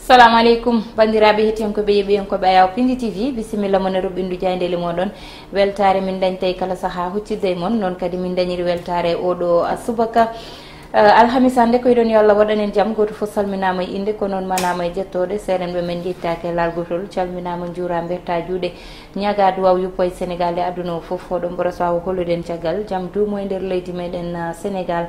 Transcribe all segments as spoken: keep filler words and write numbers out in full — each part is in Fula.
Salamu aleykum, banndiraaɓe hettiyankooɓe, yeeɓiyankooɓe Ayaw Pindi T V, bisimilla mon e roɓɓindu jaayndeeli mooɗon. Weltaare min dañtay kala sahaa huccitde e mon, noon kadi min dañiri weltaare e oɗo subaka. Eh, alhamis hannde, ko yiɗon yo Allah waɗan en jam, gooto fof salminaama e innde, ko noon manaama e jettooɗe, seerenɓe men njettaaki e laal gootol, calminaama, njuuraa, mbertaa juuɗe, ñagaa duwaaw yuppo e Senegaal e aduna o fof, oɗon mbora so awa hollude en caggal, jam duumo e nder leydi meɗen, ah, Senegaal.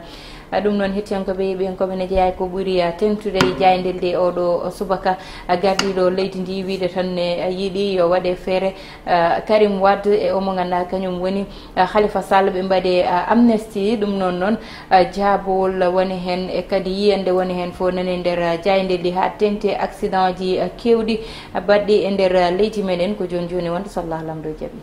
Ah, ɗum noon, hettiyankooɓe, yeeɓiyankooɓe, ne jeyaa ko ɓuri, ah, teŋtude e jaayndeldi e oɗo subaka, ah, gardiiɗo leydi ndi wiide tan ne, ah, yiɗi yo waɗe feere, ah, Karim Wade e omo ngannduɗaa kañum woni, ah, Khalifa Sall ɓe mbaɗe, ah, amnesty. Ɗum noon noon, ah, jaabowol woni heen e kadi yiyannde woni heen fof nani e nder, ah, jaayndeldi haa teŋti accident ji, ah, keewɗi, ah, baɗɗi e nder, ah, leydi meɗen ko jooni jooni wonde so Allah Laamɗo jaɓi.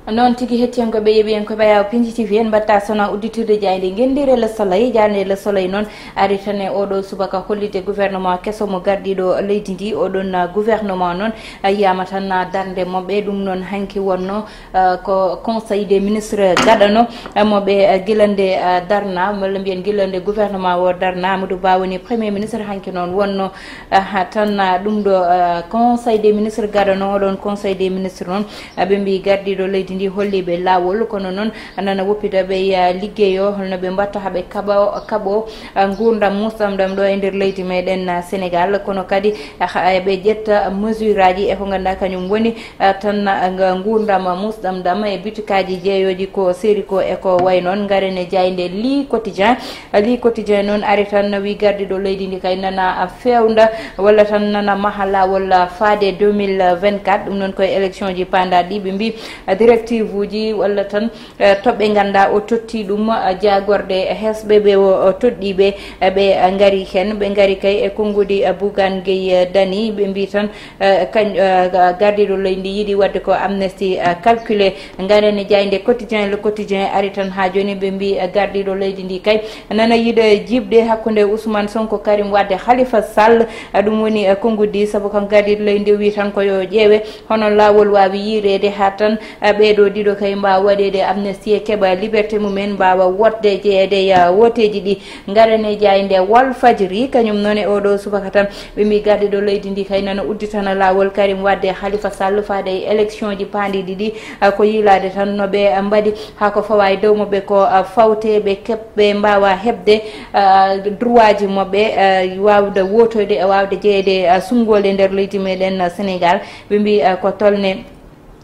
Noon tigi hettiyankooɓe, yeeɓiyankooɓe Ayaw Pindi T V, en mbaɗta sona udditirde jaaynde ngenndire Le Soleil. Jaaynde Le Soleil noon ari tan e oɗo subaka hollitde gouvernement keso mo gardiiɗo leydi ndi. Oɗon, ah, gouvernement noon, ah, yiyaama tan, ah, darnde maɓɓe. Ɗum noon hanki wonno, ah, ko Conseil des ministres gaɗano, ah, mo ɓe, ah, gila nde, ah, darna, walla mbiyen gila nde gouvernement o darna. Amadou Ba woni premier ministre, hanki noon wonno, ah, tan, ah, ɗum ɗo, ah, Conseil des ministres gaɗano. Oɗon Conseil des ministres noon, ah, ɓe mbi gardiiɗo leydi ndi holliɓe laawol, kono noon nana woppida ɓe, ah, liggeyo, holno ɓe mbatta haa ɓe kaɓo, kaɓo, ah, nguurndam musɗam ɗam ɗo e nder leydi meɗen, ah, Senegaal, kono kadi, ah, ha-, ɓe ƴetta mesure aji e ko ngannduɗaa kañum woni, ah, tan, ah, nga nguurndam musɗam ɗam e bitikaaji jeeyooji ko seeri ko e ko way noon. Ngaren e jaaynde Le Quotidien. Le Quotidien noon ari tan wi gardiiɗo leydi ndi kay nana feewnda walla tan nana maha laawol faade deux mille vingt-quatre. Ɗum noon koye élection ji paandaaɗi ɓe mbi directive uji walla tan, eh, to ɓe ngannduɗaa o totti ɗum, eh, jaagorde hesɓe ɓe o, o toɗɗii ɓe, eh, ɓe, eh, ngari heen, ɓe ngari kay e konngudi, eh, Bougane Gueye, eh, Dany. Ɓe mbi tan, eh, kañ, eh, ga-, gardiiɗo leydi ndi yiɗi waɗde ko amnesty, eh, calculé. Ngaren e jaaynde Quotidien, Le Quotidien ari tan haa jooni, ɓe mbi, eh, gardiiɗo leydi ndi kay nana yiɗa jiiɓde hakkunde Ousmane Sonko, Karim Wade, Khalifa Sall. Eh, ɗum woni, eh, konngudi, sabu kam gardiiɗo leydi ndi wi tan ko yo ƴeewe hono laawol waawi yiireede haa tan, eh, ɓeeɗo ɗiɗo kay mbaawa waɗeede amnesty e keɓa liberté mumen, mbaawa wootde, jeyeede e, eh, wooteeji ɗi. Ngaren e jaaynde Walf Fadjri, kañum noon e oɗo subaka tan, ɓe mbi gardiiɗo leydi ndi kay nana udditana laawol Karim Wade e Khalifa Sall faade e élection ji paandiiɗi ɗi, ah, ko yiilaade tan no ɓe, ah, mbaɗi haa ko fawa e dow maɓɓe ko, ah, fawte ɓe keɓ-, ɓe mbaawa heɓde, ah, droit ji maɓɓe, ah, waawde wootoyde e waawde jeyeede, ah, sunngoole nder leydi meɗen, ah, Senegaal. Ɓe mbi, ah, ko tolne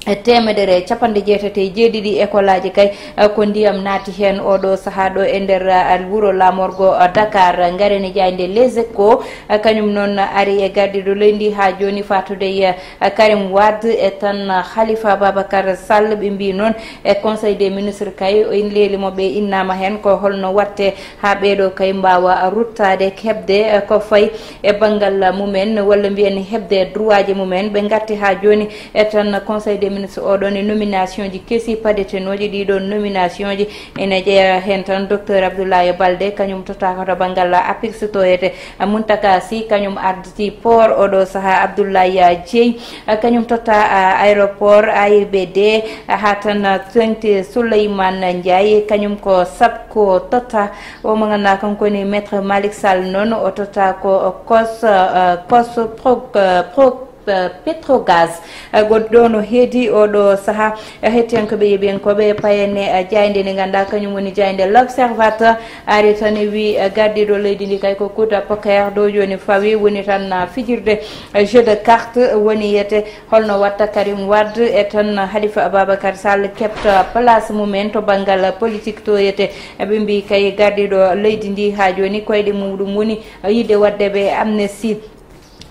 e teemedere e capanɗe jeetati e jeeɗiɗi école aji kay, eh, ko ndiyam naati heen oɗo sahaa ɗo e nder, eh, wuro laamorgo, eh, Dakar. Ngaren e jaaynde Les Échos, eh, kañum noon ari e gardiiɗo leydi ndi haa jooni faatude e, eh, Karim Wade e tan, eh, Khalifa Babacar Sall. Ɓe mbi noon e Conseil des ministres kay, o in leeli mo ɓe innaama heen ko holno watte haa ɓeeɗo kay mbaawa ruttaade heɓde, eh, ko fayi e banngal mumen, walla mbiyen heɓde droitji mumen. Ɓe ngatti haa jooni e tan Conseil des ministres oɗon e nomination ji kesi padetenooji. Ɗiɗon nomination ji ene jeeya heen tan Docteur Abdoulaye Baldé, kañum tottaaka to banngal APIX to wiyetee Muntaka Sy, kañum arditi port oɗo sahaa. Abdoulaye Dieye, kañum totta, a, aéroport A I B D, haa tan teŋti Souleymane Ndiaye, kañum ko SAPCO totta. O mo ngannduɗaa kanko woni Maître Malick Sall noon, o totta ko COS, eh, COS Pro, eh, Pro, eh, Petrogaz. Eh, goɗɗo no heedi oɗo sahaa, eh, hettiyankooɓe, yeeɓiyankooɓe, payene, eh, jaaynde nde ngannduɗaa kañum woni jaaynde L'Observateur. Ari tan e wi, eh, gardiiɗo leydi ndi kay ko kuuta poker dow jooni fawi, woni tan, ah, fijirde, eh, jeu de carte woni yete. Holno watta Karim Wade e tan Khalifa Ababacar Sall keɓta place mumen to banngal politique to yete? Ɓe mbi kay gardiiɗo leydi ndi haa jooni koyɗe muɗum woni yiɗde waɗde ɓe amnesty.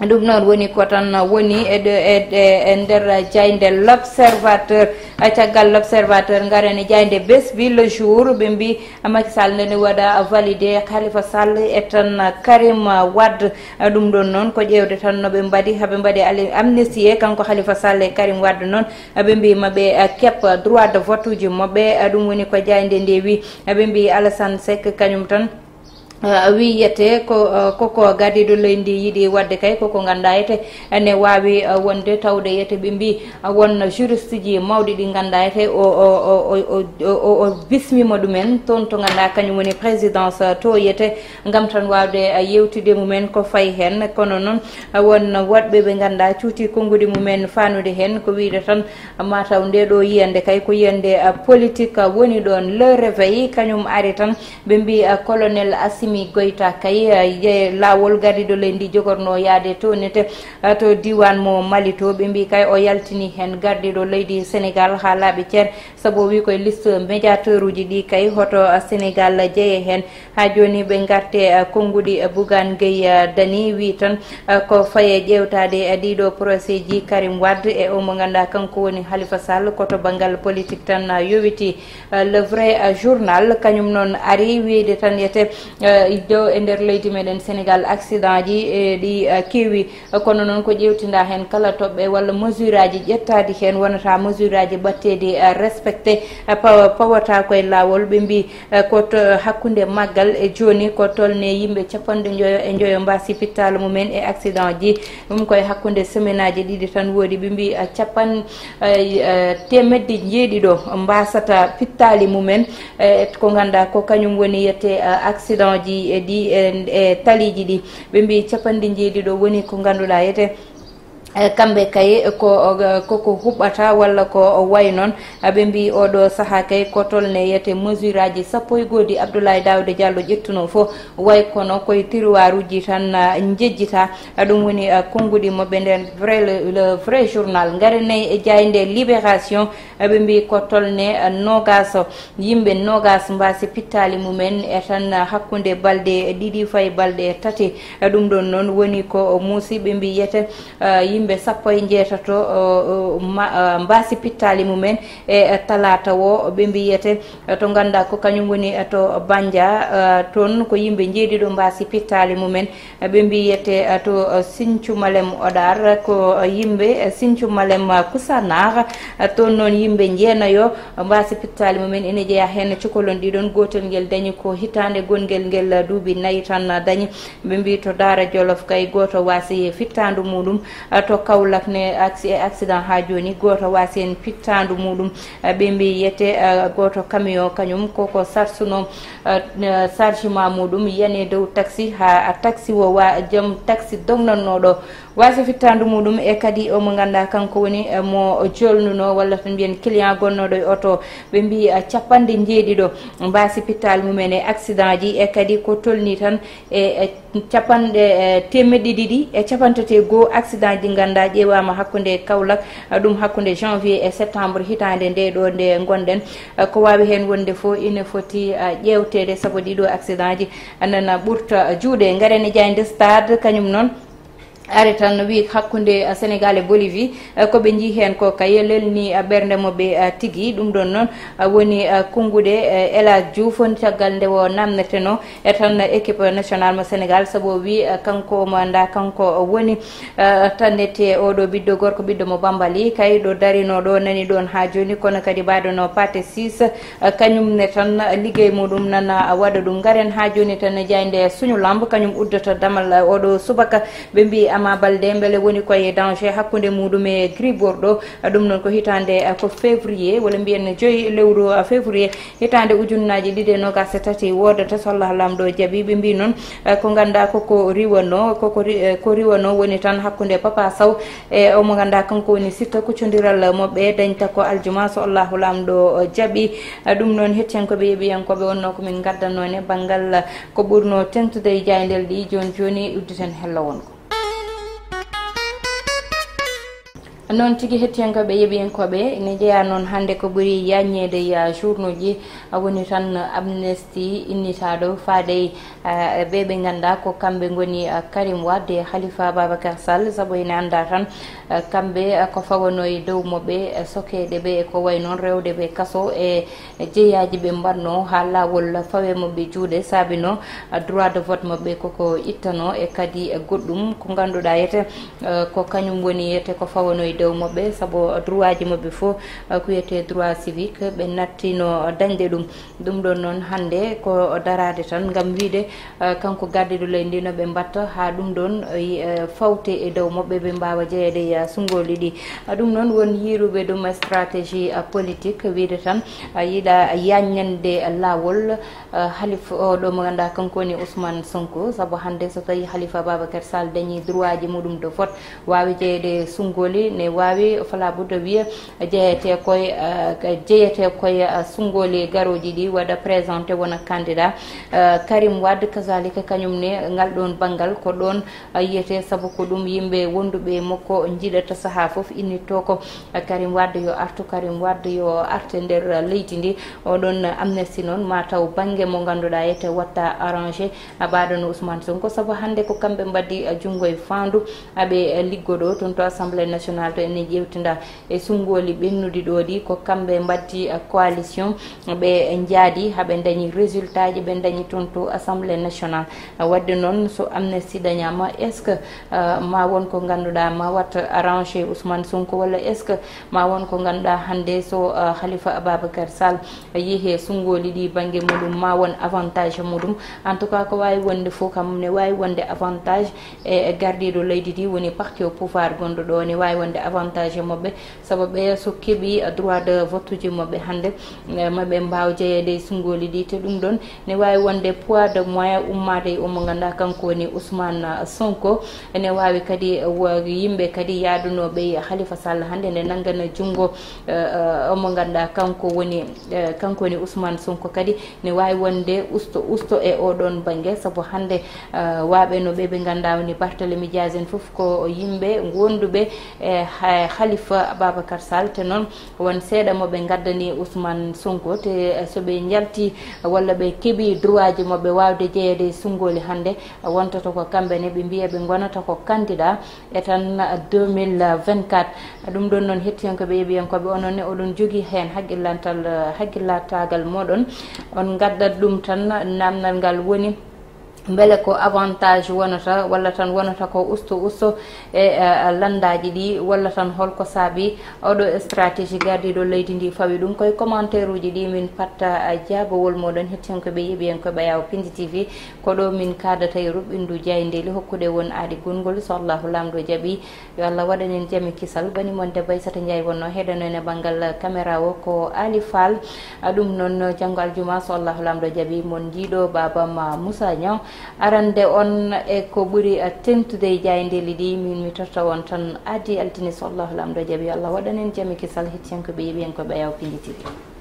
Ɗum noon woni ko tan woni e ɗo, e, e, e nder jaaynde L'Observateur. Caggal L'Observateur ngaren e jaaynde Bés Bi Le Jour, ɓe mbi Macky Sall nene waɗa validé Khalifa Sall e tan Karim Wade. Ɗum ɗon noon ko ƴeewde tan no ɓe mbaɗi, haɓe mbaɗi ali-, amnistie kanko Khalifa Sall e Karim Wade noon. Ɓe mbi maɓe keɓ droit de vote uji maɓɓe. Ɗum woni ko jaaynde nde wi. Ɓe mbi Alassane Seck kañum tan Uh, wiyete ko uh, koko gardiiɗo leydi ndi yiɗi waɗde kay koko ngannduɗaa ete ene waawi uh, wonde tawde ete ɓe mbi uh, won juriste ji mawɗi ɗi ngannduɗaa ete o, o, o, o, o, o, o bismima ɗumen toon to ngannduɗaa kañum woni présidence uh, to yete ngam tan waawde uh, yewtude mumen ko fayi heen kono noon uh, won woɗɓe ɓe ngannduɗaa cuuti konnguɗi mumen faanude heen ko wiyde tan mataw nde ɗo yiyande kay ko yiyande uh, politique uh, woni ɗoon le réveil kañum ari tan ɓe mbi colonel Assimi Goïta kay je laawol gardiiɗo leydi ndi jogorno yaade to nete to diiwaan mo Mali to ɓe mbi kay o yaltini heen gardiiɗo leydi Sénégal haa laaɓi ceer sabu o wi koye liste médiateur uji ɗi kay hoto Sénégal jeye heen haa jooni ɓe ngarte konnguɗi Bougane Gueye Dany wi tan ko faye ƴeewtaade ɗiɗo procès ji Karim Wade e o mo ngannduɗaa kanko woni Khalifa Sall koto banngal politique tan yowiti le vrai journal kañum noon ari wiyde tan yete ɗo e nder leydi meɗen Sénégal accident ji e ɗi keewi kono noon ko ƴewtinda heen kala toɓɓe walla mesure aji ƴettaɗi heen wonata mesure aji mbaɗteɗi respecté pawata koye laawol ɓe mbi ko to hakkunde maggal e jooni ko tolne yimɓe capanɗe njoyo e njoyo mbasi pittala mumen e accident ji ɗum koye hakkunde semaine aji ɗiɗi tan woodi ɓe mbi capan temedde jeeɗiɗo mbasata pittali mumen e ko ngannduɗaa ko kañum woni yette accident ji e ɗi e taliiji ɗi ɓe mbi capanɗe jeeɗiɗo woni ko ngannduɗaa yete e kamɓe kay ko koko huɓɓata walla ko wayi noon ɓe mbi oɗo saha kay ko tolne yete mesure aji sappo e goodi Abdoulaye Daouda Diallo ƴettuno fof way kono koye tiroiruji tan njejjita ɗum woni konnguɗi moɓɓe nden vrai le vrai journal ngare nayi e jaynde libération ɓe mbi ko tolne nogas yimɓe nogas mbasi pittali mumen e tan hakkunde balɗe ɗiɗi fayi balɗe tati ɗum ɗon noon woni ko muusi ɓe mbi yete yimɓe sappo e njeetato mbasi pittali mumen e talata o ɓe mbi yete to ngannduɗaa ko kañum woni to Banja toon ko yimɓe njeeɗiɗo mbasi pittali mumen ɓe mbi yette to Sinthiou Malem Odar ko yimɓe Sinthiou Malem Kusanar toon noon yimɓe njeenayo mbasi pittali mumen ene jeeya heen cukalon ɗiɗon gootel ngel dañi ko hitaande gongel ngel duuɓi nayi tan dañi ɓe mbi to Daara Jolof kay gooto wasi fittaandu muɗum to Kaolack ne e accident haa jooni gooto wasi heen pittaandu muɗum ɓe mbi yette gooto camion kañum koko sarsuno sarjima muɗum yani dow taxi ha taxi o wa joom taxi dognannoɗo wasi fittandu muɗum e kadi omo ganduɗa kanko woni mo jolnuno walla to mbiyen client gonnoɗo e oto ɓe mbi capanɗe jeeɗiɗo mbasi pittal mumen e accident ji e kadi ko tolni tan e capanɗe temedde ɗiɗi e capantete goo accident ji ganduɗa ƴeewama hakkude Kaolack ɗum hakkude janvier e septembre hitande nde ɗo nde gonɗen ko wawi hen wonde fof ina foti ƴeewtede saabu ɗiɗo accident ji nana ɓurta juuɗe. Garen e jayde stade kañum noon ari tan wi hakkude Sénégal e Bolivie ko ɓe jii hen ko kay lelni ɓernde mo ɓe tigi ɗum ɗon noon woni konnguɗe Elage Diouf caggal nde o namneteno e tan équipe national mo Sénégal saabu o wi kanko mo anda kanko woni tannete oɗo ɓiɗɗo gorko ɓiɗɗo mo Bambali kay ɗo darino ɗo nani ɗon ha joni kono kadi mbaɗono pate six kañum ne tan liggey muɗum nana waɗa ɗum garen ha joni tan jayde suñu lamb kañum uddata damal oɗo subaka ɓe mbi Ama Baldé beele woni koye danger hakkude muɗum e Gris Bordeaux ɗum noon ko hitande ko février walla mbiyen joyi lewru février hitande ujunnaji ɗiɗi e nogas e tati wodata so Allah lamɗo jaaɓi ɓe mbi noon ko ganduɗa koko riwano koko ko riwano woni tan hakkude Papa Sow e omo ganduɗa kanko woni Siteu kuccodiral moɓɓe dañta ko aljuma so Allahu lamɗo jaaɓi ɗum noon hettiyankoɓe yeeɓiyankoɓe wonno ko min gaddanno ne banngal ko ɓurno tengtude e jaydel ɗi joni joni udditen hello wonko noon tigi hettiyankoɓe yeeɓiyankoɓe ne jeeya noon hannde ko ɓuri yaññeede ya journuji woni tan amnesty innitaɗo faade ɓe ɓe ganduɗa ko kamɓe goni Karim Wade e Khalifa Babacar Sall saabu ene anda tan kamɓe ko fawano e dow moɓɓe sokeɗe ɓe e ko way noon rewde ɓe kaso e jeeyaji ɓe mbanno ha lawol fawe moɓɓe juuɗe saabino droit de vote moɓɓe koko ittano e kadi goɗɗum ko ganduɗa yete ko kañum woni yete ko fawano e dow maɓɓe, sabu droitji maɓɓe fof, eh, ko wiyetee droit civique, ɓe nattino dañde ɗum. Ɗum ɗoon noon hannde ko daraade tan ngam wiyde, eh, kanko gardiiɗo leydi ndi no ɓe mbaɗta haa ɗum ɗoon, eh, fawte e dow maɓɓe, ɓe mbaawa jeyeede e, eh, sunngooli ɗi. Ah, ɗum noon won yiiruɓe ɗum stratégie, eh, politique, wiyde tan, ah, yiɗa yaaññande laawol, eh, Halifa o ɗo mo ngannduɗaa kanko woni Ousmane Sonko, sabu hannde so tawii Halifa Ababacar Sall dañii droitji muɗum de vote, waawi jeyeede sunngooli, ne waawi fala budda wiya jeyetee koye, eh, jeyetee koye, eh, sunngooli garooji ɗi, waɗa présenté wona candidat. Eh, Karim Wade kazalika kañum ne ngal ɗoon banngal ko ɗoon, eh, yiyetee, sabu ko ɗum yimɓe wonduɓe e makko njiɗata sahaa fof innitto ko, eh, Karim Wade yo artu, Karim Wade yo arte nder leydi ndi. Oɗon Amnesty noon ma taw bannge mo ngannduɗaa yete watta arrangé, a ɓaɗo no Ousmane Sonko, sabu hannde ko kamɓe mbaddi, eh, junngo e faandu, aɓe, eh, liggoɗo toon to Assemblée nationale to ene ƴeewtinda e sunngooli ɓennuɗi ɗo ɗi, ko kamɓe mbaddi, eh, coalition, ɓe njaadi haɓe dañi résultat ji, ɓe dañi toon to Assemblée nationale. Eh, wadde noon so Amnesty dañaama, est-ce que, eh, ma won ko ngannduɗaa ma wat arrangé Ousmane Sonko, walla est-ce que ma won ko ngannduɗaa hannde so, eh, Khalifa Ababacar Sall yehi e sunngooli ɗi bannge muɗum ma won avantage muɗum? En tout cas ko waawi wonde fof kam ne waawi wonde avantage e, e gardiiɗo leydi ndi woni parti au pouvoir gonɗo ɗo, ne waawi wonde avantage e maɓɓe, sabu ɓeya so keɓi droit de vote uji maɓɓe hannde, eh, maɓe mbaaw jeyeede e sunngooli ɗi, te ɗum ɗoon ne waawi wonde poids de moyen ummaade e omo ngannduɗaa kanko woni Ousmane Sonko. Ene waawi kadi, eh, wo-, yimɓe kadi yaadunooɓe e Khalifa Sall hannde ne nanngana junngo, eh, eh, omo ngannduɗaa kanko woni, eh, kanko woni Ousmane Sonko kadi ne waawi wonde usto, usto e oɗoon bannge, sabu hannde, eh, waaɓe no ɓe ɓe ngannduɗaa woni Barthélemy Diaz en fof ko yimɓe wonduɓe e ha-, Khalifa Ababacar Sall, te noon won seeɗa mo ɓe ngaddani Ousmane Sonko, te, eh, so ɓe njalti walla ɓe keɓi droitji maɓɓe waawde jeyeede e sunngooli hannde, wontoto ko kamɓe ne ɓe mbiya ɓe ngonata ko candidat e tan deux mille vingt-quatre. Ɗum ɗoon noon, hettiyankooɓe, yeɓiyankooɓe, onon ne oɗon jogii heen hakkillantal, hakkillantaagal mooɗon, on ngaddat ɗum tan, naamnal ngal woni, mbele ko avantage wonata, walla tan wonata ko usto usto e, eh, lanndaaji ɗi, walla tan holko saabi oɗo stratégie gardiiɗo leydi ndi fawi ɗum? Koye commentaire uji ɗi min patta, eh, jaabawol mooɗon, hettiyankooɓe, yeɓiyankooɓe Ayaw Pindi T V. Ko ɗo min kaadata e ruɓɓindu jaayndeeli, hokkude won aadi gonngol, so Allahu Laamɗo jaɓi. Yo Allah waɗan en jam e kisal. Bani mon debbo Aissata Ndiaye wonno heɗano en e banngal caméra o, ko Ali Fall. A, ɗum noon, janngo aljuma, so Allahu Laamɗo jaɓi, mon jiiɗo baabam Moussa Niang. Arande on e ko ɓuri, a, tentude e jaayndeeli ɗi, min mi totta on tan aadi altine, so Allahu Laamɗo jaɓi. Yo Allah waɗan en jam e kisal, hettiyankooɓe, yeɓiyankooɓe Ayaw Pindi T V.